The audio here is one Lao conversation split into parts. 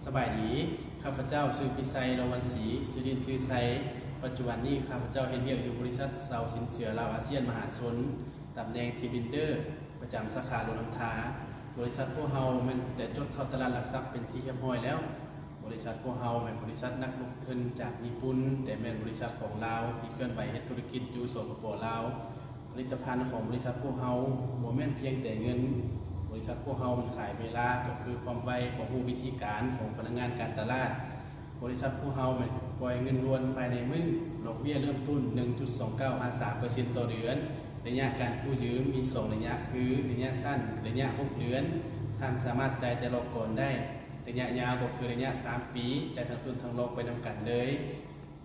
ສະບາຍດີ, ຂ້າພະເຈົ້າຊື່ພິໄຊ ລາວັນສີ, ຊື່ຫຼິ້ນຊື່ໄຊ. ປັດຈຸບັນນີ້ຂ້າພະເຈົ້າເຮັດວຽກຢູ່ບໍລິສັດເຊົ່າສິນເຊື່ອລາວອາຊຽນມະຫາຊົນ, ຕຳແໜ່ງທີມບິນເດີ ປະຈຳສາຂາຫຼວງນ້ຳທາ. ບໍລິສັດພວກເຮົາແມ່ນໄດ້ຈົດເຂົ້າຕະຫຼາດຫຼັກຊັບເປັນທີ່ຮຽບຮ້ອຍແລ້ວ. ບໍລິສັດພວກເຮົາແມ່ນບໍລິສັດນັກລົງທຶນຈາກຍີ່ປຸ່ນ, ແຕ່ແມ່ນບໍລິສັດຂອງລາວທີ່ເຄື່ອນໄຫວເຮັດທຸລະກິດຢູ່ ສປປ ລາວ. ຜະລິດຕະພັນຂອງບໍລິສັດພວກເຮົາບໍ່ແມ່ນພຽງແຕ່ເງິນ. ບໍລິສັດພວກເຮົາມັນຂາຍເວລາ, ກໍຄືຄວາມໄວ, ຄວາມຮູ້ວິທີການຂອງພະນັກງານການຕະຫຼາດ. ບໍລິສັດພວກເຮົາແມ່ນປ່ອຍເງິນດ່ວນພາຍໃນມື້, ດອກເບ້ຍເລີ່ມຕົ້ນ ໜຶ່ງຈຸດສອງເກົ້າ ຫາ ສາມເປີເຊັນຕໍ່ເດືອນ. ໄລຍະການກູ້ຢືມມີສອງໄລຍະ ຄືໄລຍະສັ້ນ ໄລຍະຫົກເດືອນ, ທ່ານສາມາດຈ່າຍແຕ່ລອກກ່ອນໄດ້. ໄລຍະຍາວກໍຄືໄລຍະສາມປີ, ຈ່າຍທັງຕົ້ນທັງດອກໄປນຳກັນເລີຍ.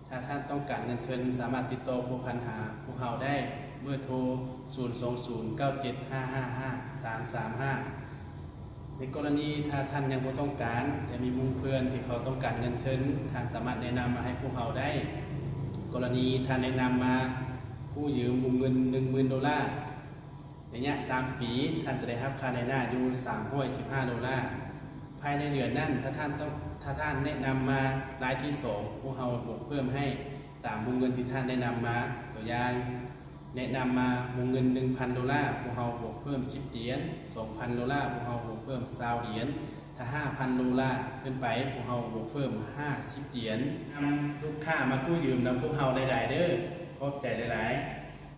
ຖ້າທ່ານຕ້ອງການເງິນເທີນ ສາມາດຕິດຕໍ່ພົວພັນຫາພວກເຮົາໄດ້. ເບີໂທ ສູນສອງສູນ ເກົ້າເຈັດຫ້າຫ້າຫ້າ ສາມສາມຫ້າ. ໃນກໍລະນີຖ້າທ່ານຍັງບໍ່ຕ້ອງການ ແຕ່ມີໝູ່ເພື່ອນທີ່ເຂົາຕ້ອງການເງິນທຶນ, ທ່ານສາມາດແນະນຳມາໃຫ້ພວກເຮົາໄດ້. ກໍລະນີທ່ານແນະນຳມາກູ້ຢືມວົງເງິນໜຶ່ງໝື່ນໂດລາ ໄລຍະສາມປີ, ທ່ານຈະໄດ້ຮັບຄ່າໃນໜ້າຢູ່ສາມຮ້ອຍສິບຫ້າໂດລາ. ພາຍໃນເດືອນນັ້ນ ຖ້າທ່ານຕ້ອງ, ຖ້າທ່ານແນະນຳມາລາຍທີສອງ, ພວກເຮົາບວກເພີ່ມໃຫ້ຕາມວົງເງິນທີ່ທ່ານແນະນຳມາ. ຕົວຢ່າງ, ແນະນຳມາວົງເງິນໜຶ່ງພັນໂດລາ, ພວກເຮົາບວກເພີ່ມສິບຫຼຽນ, ສອງພັນໂດລາ, ພວກເຮົາບວກເພີ່ມຊາວຫຼຽນ, ຖ້າຫ້າພັນໂດລາຂຶ້ນໄປ, ພວກເຮົາບວກເພີ່ມຫ້າສິບຫຼຽນ. ນຳລູກຄ້າມາກູ້ຢືມນຳພວກເຮົາໄດ້ຫຼາຍໆເດີ້. ຂອບໃຈຫຼາຍໆ.